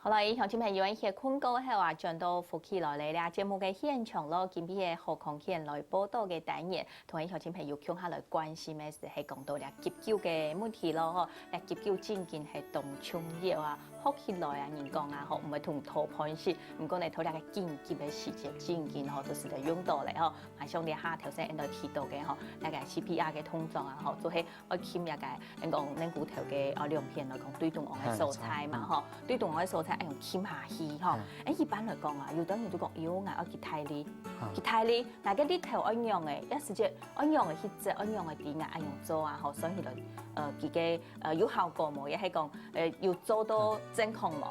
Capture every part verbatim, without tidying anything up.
好了，鄉親朋友，歇睏過後啊，轉到福氣來了啦！節目个現場咯，今晡日个好康健來報到个單元，同鄉親朋友共下來關心个就係講到這急救个問題咯吼，這急救正經係當重要啊！學起來啊，人講啊吼，毋會同討飯食，毋過呢，討這个緊急个時節，正經吼，都係得用到了吼。 啊，像這下頭先𫣆兜提到个吼，該个C P R个動作啊吼，就係愛撳該个，𫣆講軟骨頭个，哦，兩片來講，對中央个所在嘛吼，對中央个所在愛用撳下去吼。欸，一般來講啊，有兜人就講，喲，𠊎愛幾大力，幾大力，𠊎个力頭愛仰仔，這時節愛仰仔去接，愛仰仔知𠊎愛仰做啊吼，算起來，呃，佢个，呃，有效果無？也係講，呃，有做到正確無？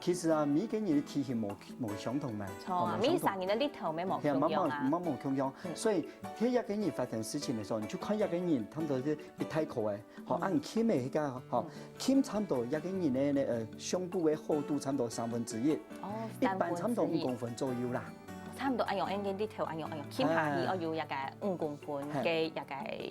其實啊，每個人个體型無，無相同嘛，著啊，無相同。每儕人个力頭乜無共樣啊。係，無，無，無共樣。所以 係一個人發生事情个時候，你就看一個人，差毋多係一大箍个，吼，啊，你撳个該個，吼，撳差毋多一個人个，呃，胸部个厚度差毋多三分之一，哦，一般差毋多五公分左右啦。三分之一。差毋多恁樣，恁樣，力頭恁樣，恁樣，撳下去，哎。愛有一個五公分个一個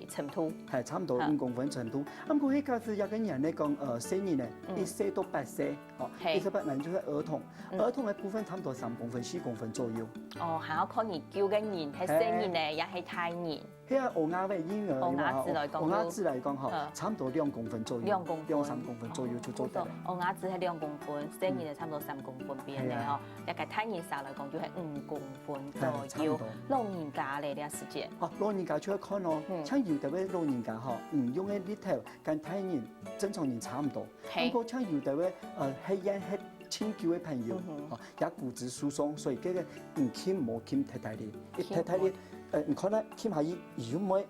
深度。係，差毋多五公分深度。啊，毋過該個係一個人來講，呃，細人呢，嗯。一歲到八歲，吼，係。一歲八，那就是兒童。嗯。兒童个部分差毋多三公分、四公分左右。哦，還要看你救个人，係細人呢，係。也係大人。 係啊，嬰兒个嬰兒，嬰兒仔來講就，嬰兒仔來講吼，嗯。差毋多兩公分左右，兩公分。兩三公分左右就做得了。哦，嬰兒仔係兩公分，細人仔差毋多三公分邊个吼。係啊。該个大人儕來講就係五公分左右。係，差毋多。老人家咧，這時節。哦，老人家就愛看哦，嗯。像有兜个老人家吼，嗯，用个力頭，跟大人正常人差毋多。 係。毋過像有兜个，呃，係，係，係，盡久个朋友，嗯哼。哦，也骨質疏鬆，所以該個，嗯，撳無撳忒大力，一忒大力，撳無。呃，你看呢，撳下去，佢又毋會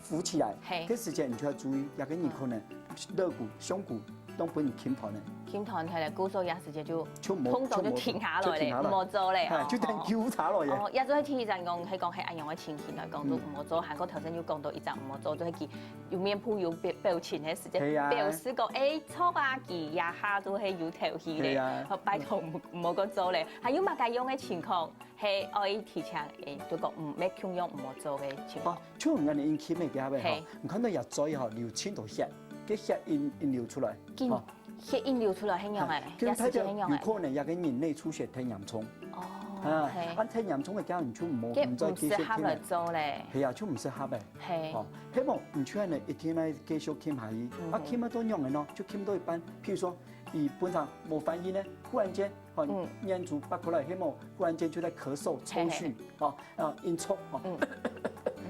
浮起來，係。該時節你就愛注意，這個人可能肋骨、胸骨都分你撳斷了。撳斷忒了，故所這時節就就無，動作就停下來了，就無，就無停下來。無做了，哎，哦，就等救護車來了。哦，也就係提醒講，係講係恁樣个情形來講，嗯。就毋好做。還過頭先有講到一隻毋好做，就係佢 有面部有表，表情个時節，係啊。表示講，欸，著啊，佢這下就係有頭緒咧，係啊。好，拜託，毋，毋好過做咧。還有麼个樣个情況，係愛提醒，欸，就講，嗯，乜共樣毋好做个情況。哦，像𠊎等人撳个時候，係。吼，你看到這嘴吼，流盡多血，該血印，印流出來，緊，吼。血印流出來，係樣仔，啊，這時節係樣仔。就代表有可能這個人內出血忒嚴重。哦，啊，係。啊，忒嚴重个時候，你就毋好，該毋再繼續撳了。毋適合來做咧。係啊，就毋適合咧。 係。哦，希望毋就恁樣一定愛繼續撳下去。嗯哼。啊，撳到仰仔呢，就撳到一半，譬如說，佢本身無反應呢，忽然間，哦，嗯。眼珠擘開來，希望忽然間就在咳嗽、抽搐，係，係。哦，啊，陰抽，哦。嗯。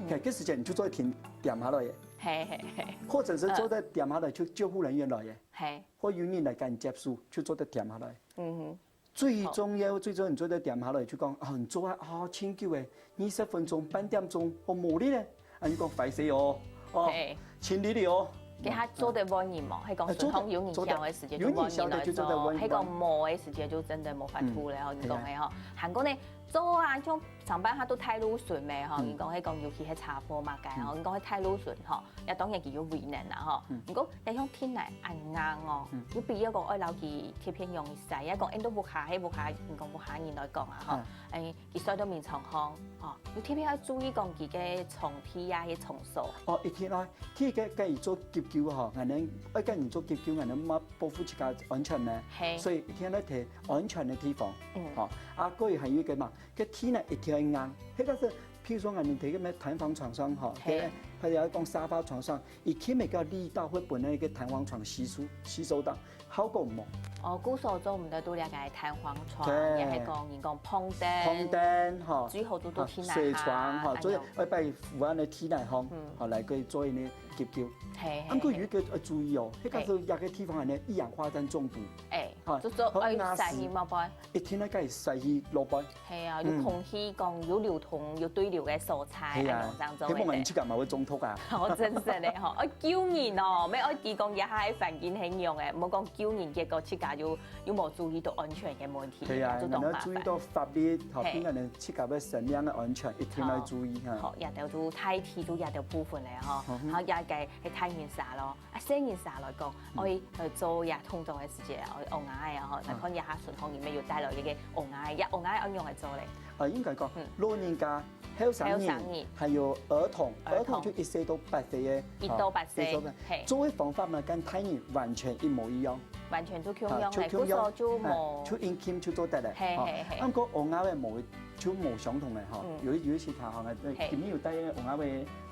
該，該時節你就做得停，恬下來耶。係，係，係。或者係做得恬下來，就救護人員來耶。係。或有人來趕你接手，就做得恬下來。嗯哼。 最重要，最重要，你做得恬下來，就講，啊，你做啊，啊，盡久欸，二十分鐘、半點鐘，哦，無力咧，啊，你講壞勢哦，哦，係。盡力了哦。該下做得換人無？係講，哎，做得，順風有人曉个時節就換人來做，做得，有人曉个就做得換人。係講無个時節就真的無法度了，嗯。吼，你講个吼。係啊。還過呢，做啊，像上班下都太勞損咩，吼，嗯。你講係講，尤其係查埔嘛，該吼，嗯。你講係太勞損吼， 也當然佢有為難啦吼。嗯。毋過，也像天來恁硬哦，嗯。有必要講愛摎佢貼片用一下，也講，欸，都屋下，係屋下，人講屋下人來講啊吼。嗯。欸，佢睡到眠床項，吼，有特別愛注意講佢个床底啊，个床所。哦，一定愛，第一個，該佢做急救吼，𠊎等，愛該人做急救，𠊎等嘛保護自家安全咩？係。所以一定愛提安全个地方，嗯。吼，啊，過後還有一個嘛， 該地泥一定愛硬。該個係，譬如說，𠊎等在該个彈簧床上吼，係。該个，或者講沙發床上，佢起碼个力道會分該个彈簧床吸收，吸收到，效果無？哦，故所做毋得都了解彈簧床，對。也係講人講膨凳，膨凳，吼。最好就都地泥下，啊，睡床，吼，所以恁樣。愛擺扶恁个地泥項，嗯。吼，來去做一個急救。係，係，啊，毋過有一個要注意哦，係。該個係一個地方恁樣一氧化碳中毒。係，吼，就做愛塞去嘛，好，那時 一定愛該佢塞去落背。係啊，有空氣講，嗯。有流通，有對流个所在，係啊，恁樣正做得。希望人自家嘛會中毒啊。哦，真實个吼，愛救人哦，乜愛知講這下个環境係樣个，毋好講救人，結果自家又，又無注意到安全个問題，係啊，就當麻煩。𠊎等注意到法律，吼，係。並且呢，自家个生命个安全一定愛注意哈。好，這兜就大體就這兜部分了吼，嗯哼。好，這個係大人儕咯。 啊，細人儕來講，嗯。愛，呃，做這動作个時節，愛，嬰兒仔啊，吼，嗯。來看這下順風裡面有帶來一個嬰兒仔，這嬰兒仔愛仰般做咧？呃，應該講，嗯。老人家、後生人，後生人。還有兒童，兒童。兒童就一歲到八歲个，一到八歲，哦，一到八，嘿。做个方法呢，跟大人完全一模一樣。完全就共樣个，啊，就共樣，故所就無，哎，就恁輕就做得了，嘿，哦。嘿，嘿。啊，毋過嬰兒个無，就無相同个，吼。嗯。有一，有一些佢，吼，嘿。今日有帶嬰兒个，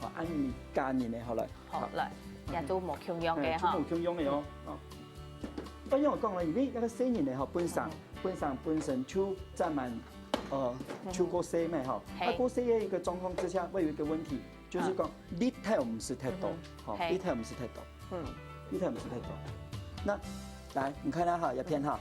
吼，恁樣加人个，好了。好，來，也就無共樣个，嗯，就無共樣个哦，吼。哦。 哎，仰講呢，因為該個細人呢，吼，本身，嗯。本身，本身就沾滿，呃，嗯。就過細咩，吼。嘿。啊，過細个一個狀況之下，會有一個問題，就是講，嗯。力頭毋係忒多，嗯哼。吼，嘿。力頭毋係忒多。嗯。力頭毋係忒多。那，來，你看啦，哈，這片哈。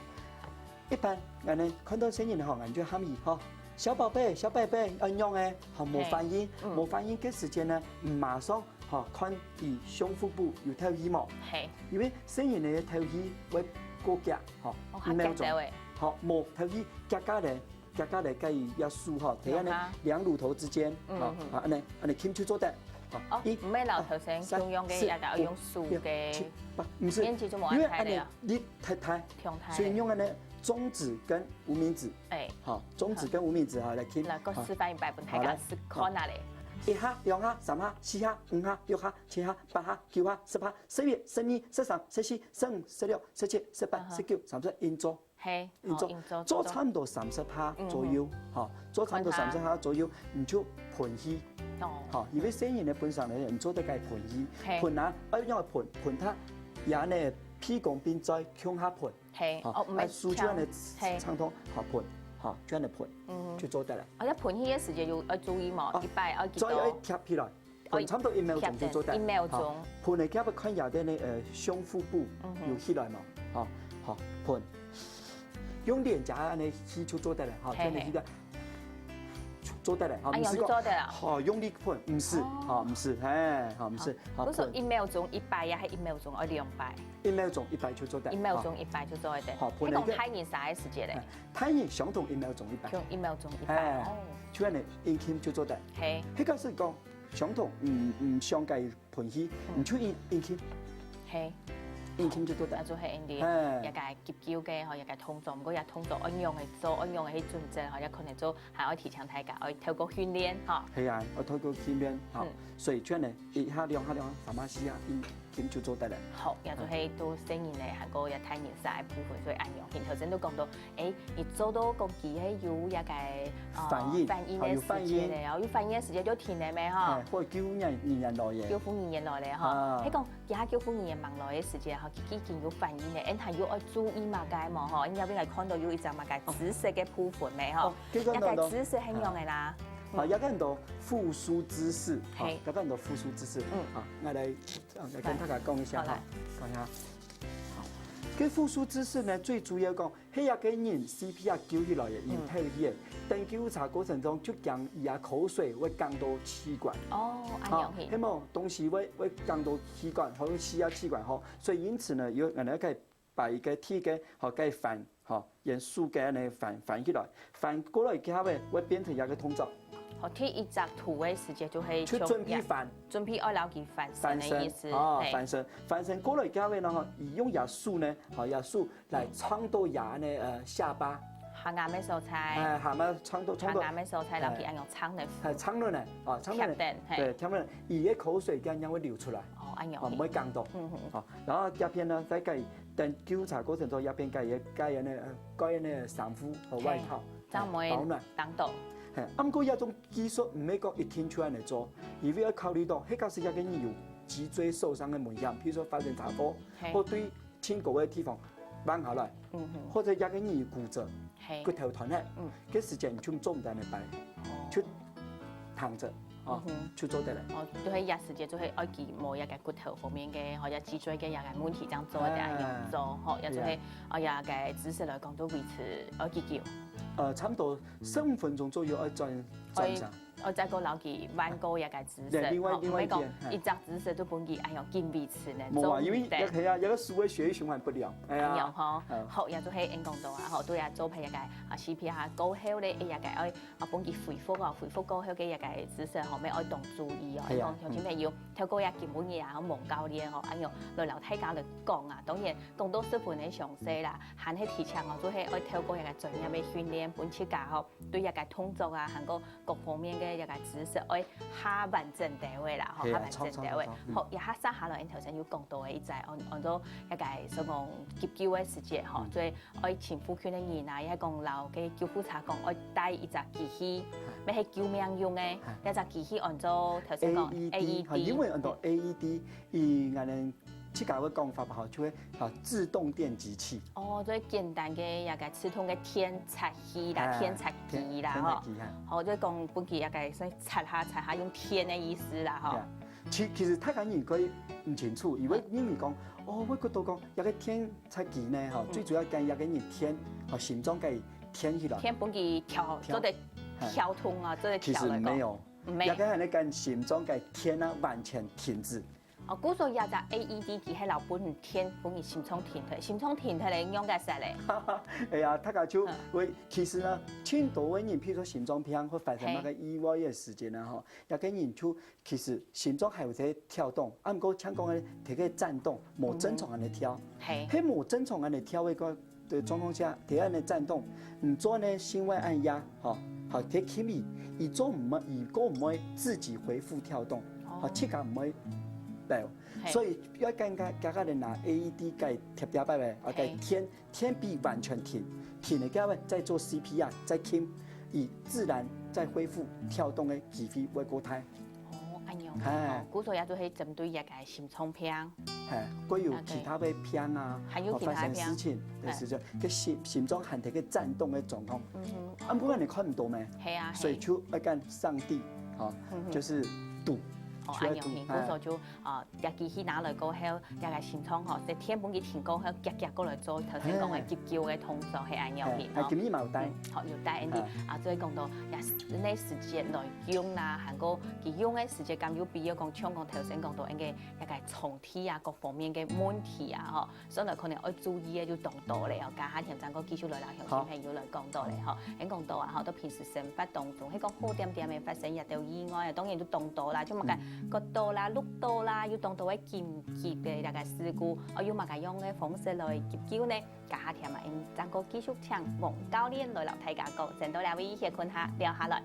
一般，𠊎等看到細人吼，𠊎等就喊佢，吼，「小寶貝，小寶貝」，恁樣个，吼，無反應，嘿。嗯。無反應个時間呢，馬上 吼，看佢胸腹部有透氣無？嘿。因為細人个透氣會過遽，吼，哦，一秒鐘。較遽兜欸。吼，無透氣，遽遽咧，遽遽咧，該佢个手吼，在該个兩乳頭之間，嗯，吼，嗯。啊，恁樣，恁樣輕就做得。吼，哦，一，毋係摎頭先二，共樣个，三，四，也得用手个，五，六，七，八，毋係，面積就無恁大了。因為恁樣力忒大，忒大。所以用恁樣中指跟無名指 哎。好，中指跟無名指，好，來，輕，來，我示範一擺，分大家試看啊咧。好，來。好。一下、兩下、三下、四下、五下、六下、七下、八下、九下、十下、十一、十二、十三、十四、十五、十六、十七、十八、嗯哼。十九、三十，恁樣做。嘿，恁樣做。好，恁樣做，做差毋多三十下左右，嗯哼。好，做差毋多三十下左右，你就歕氣。哦。好，因為細人个本身呢，你做得該歕氣，嘿。歕啊，愛仰般歕？歕佢，這呢，鼻公並嘴共下歕。 嘿，吼，哦，毋係啊，手就恁樣，嘿。長長，吼，歕，吼，就恁樣歕，嗯。就做得了。哦，該歕氣个時間有愛注意無？哦，一擺愛幾多？嘴愛貼起來，歕差毋多一秒鐘就做得。哦，貼等，一秒鐘。吼，歕个時節看一下你个，呃，胸腹部，嗯哼。有起來無？吼，好，歕。用臉頰恁樣吸就做得了，吼，嘿，嘿。就恁樣吸个。 做得了，吼，哎呀，毋係講，就做得了。吼，用力歕，毋係，哦。吼，毋係，嘿，吼，毋係，好，好，毋係講歕。一秒鐘一擺呀，還一秒鐘愛兩擺？一秒鐘一擺就做得，一秒鐘一擺就做得。好，好，你講大人儕个時間咧？哎，大人相同一秒鐘一擺。就一秒鐘一擺，嘿，哦。就恁樣輕輕就做得。嘿。該個係講相同，嗯，嗯，相該 歕氣，嗯。你就恁，恁輕。嘿。恁輕就做得。啊，就係恁樣，嘿。這個急救个吼，這個動作，毋過這動作愛仰般做，愛仰般去準則吼，這可能就還愛提醒大家，愛透過訓練吼。係啊，愛透過訓練吼。嗯。所以就恁樣，一下、兩下、兩下、三下、四下，恁輕就做得了。好，這就係對細人仔，還過這大人儕个部分，所以恁樣，頭先都講到 欸，你做到講佢係有這個，呃，反應，反應个時間咧，哦，有反應。哦，有反應个時間就停了咩，吼？哎，或救人，人來耶。救護人員來咧，吼。啊。係講，其他救護人員吂來个時間，吼，佢已經有反應咧，恁還有愛注意麼个無，吼？因為𠊎看到有一隻麼个紫色个部分咩，吼。哦，這個，這個紫色係仰般个啦？哦。嗯。啊，這個很多復甦姿勢，嘿。啊，這個很多復甦姿勢。嗯。啊，𠊎來，啊，來跟大家講一下，好，來。哈，講一下。好。這復甦姿勢呢，最主要講， 係這個人C P R救起來个，嗯。有透氣个，等救護車過程中就驚佢个口水會搝到氣管。哦，恁樣。好，係無東西會，會搝到氣管，或者吸啊氣管，吼。所以因此呢，有，𠊎等愛擺一個鐵个，吼，該翻，吼，用手个恁樣翻，翻起來，翻過來以後呢，會變成一個動作。好，第一隻圖个時間就係就準備翻。 準備愛摎佢翻身个意思，翻身，哦，嘿。翻身，翻身過來以後呢，吼，佢用佢个手呢，吼，佢个手來撐到佢个呢，呃，下巴。下頷个所在。哎，下巴撐到，撐到。下頷个所在，摎佢恁樣撐來。哎，撐落來，哦，撐落來。貼等，嘿。對，貼落來，佢个口水這樣會流出來。哦，恁樣。哦，毋會哽到。嗯哼。哦，然後這片呢，再蓋，等救護車過程中，這片蓋一個，蓋一個呢，呃，蓋一個呢衫褲和外套，嘿，這樣毋會哎，保暖。哽到。嘿，啊，毋過這種 技術毋係講一定就恁樣做，因為愛考慮到，該假使這個人有脊椎受傷个危險，譬如說發生車禍，嘿。或對盡高个地方橫下來，嗯哼。或者這個人有骨折，嘿。骨頭斷忒，嗯。該時間就做毋得恁樣擺，哦。就躺著，哦，嗯哼。就做得了。哦，就係這時間就係愛佢無這個骨頭方面个，或者脊椎个這個問題，這樣做得恁樣做，哎。吼，也就係，對啊。哎呀，該姿勢來講，就維持愛幾久？呃，差不多十五分鐘左右愛轉，轉一下。哦，再過摎佢換過一個姿勢，對，另外吼，另外一邊毋係講一隻姿勢就分佢，哎喲，緊維持呢，無啊，做毋得。因為也係啊，也係所謂血液循環不良，哎呀，哎喲吼，嗯好，也就係恁講到啊，吼，對啊，做配一個啊C P R過後咧，哎，一個愛啊分佢恢復哦，恢復過後个一個姿勢吼，愛愛當注意哦。哎呀講鄉親朋友，透過這今晡日啊，黃教練吼，哎喲，來摎大家來講啊，當然講到十分个詳細啦，還係提醒哦，就係愛透過一個專業个訓練，分自家吼，對一個動作啊，還過各方面个一個姿勢，愛較完整到位啦，吼，係啊較完整到位著著著。嗯好，也較接下來，𠊎頭先有講到个一隻，按按照一個所講急救个時節吼，嗯所以愛深呼吸个人啊，也講摎个救護車講，愛帶一隻機器，乜係救命用个，一隻機器按照頭先講 AED，哈，英文安到AED，以𠊎等自家个講法吼，就係啊自動電擊器。哦，最簡單个一個自動个電擊器啦，哎電擊機啦，吼。電電擊哈。好，就講分佢一個所以插下插下用電个意思啦，吼。呀，其其實大家應該毋清楚，以為認為講，哦，我覺得講，一個電擊機呢，吼，嗯最主要跟一個人電，吼，心臟該電起來。電分佢跳，跳做得跳動啊，做得其跳來講。實沒有，沒一個人跟心臟該電啊完全停止。哦，故所以這隻AED機係摎分電，分佢心臟停忒，心臟停忒咧，用个啥咧？哎呀，大家就嗯會，其實呢，盡多个人，譬如說心臟病或發生嘿那個意外个時間呢，吼，一個人就其實心臟還有在跳動，啊，毋過像講个，佢个顫動，無正常个跳。嘿，係無正常个跳个个个狀況下，佢恁个顫動，毋做呢心外按壓，吼，好，佢輕微，佢做毋會，佢个毋會自己恢復跳動，哦好，自家毋會爆。嘿所以要跟大家人拿AED个貼標擺擺，啊，嘿个電電臂完全停，停了過後再做CPR，再輕，佢自然再恢復跳動个機會會較大。哦，恁樣哎哦，故所也就係針對一個心臟病。哎，會有其他个病啊，還有其他个病哦發生事情的時候，个心心臟還在个顫動个狀況。嗯哼，啊，毋過你看毋到咩？係啊，所以係。就要跟上帝，吼，嗯哼就是賭，哦，就要恁樣，賭，故所就啊，這機器拿來過後，這個心臟吼，在電分佢停過後，遽遽過來做頭先講个急救个動作，係恁樣哎去，哎，今日嘛有帶，嗯，好，有帶恁樣啊，所以講到也係那時節來用啦，還過佢用个時節，敢有必要講，像講頭先講到恁个一個場地啊，各方面个問題啊，吼，所以呢可能愛注意个就當多咧，吼，加下添正過繼續來啦，鄉親朋友來講到咧，吼，恁講到啊，吼，到平時生活當中，係講好點點个發生一兜意外啊，當然就當多啦，就麼个割到啦、熝到啦，有當多个緊急个這個事故，哦，有麼个樣个方式來急救呢？ 加下添啊，正過繼續請黃教練來摎大家講，先到這位歇睏下，尞下來。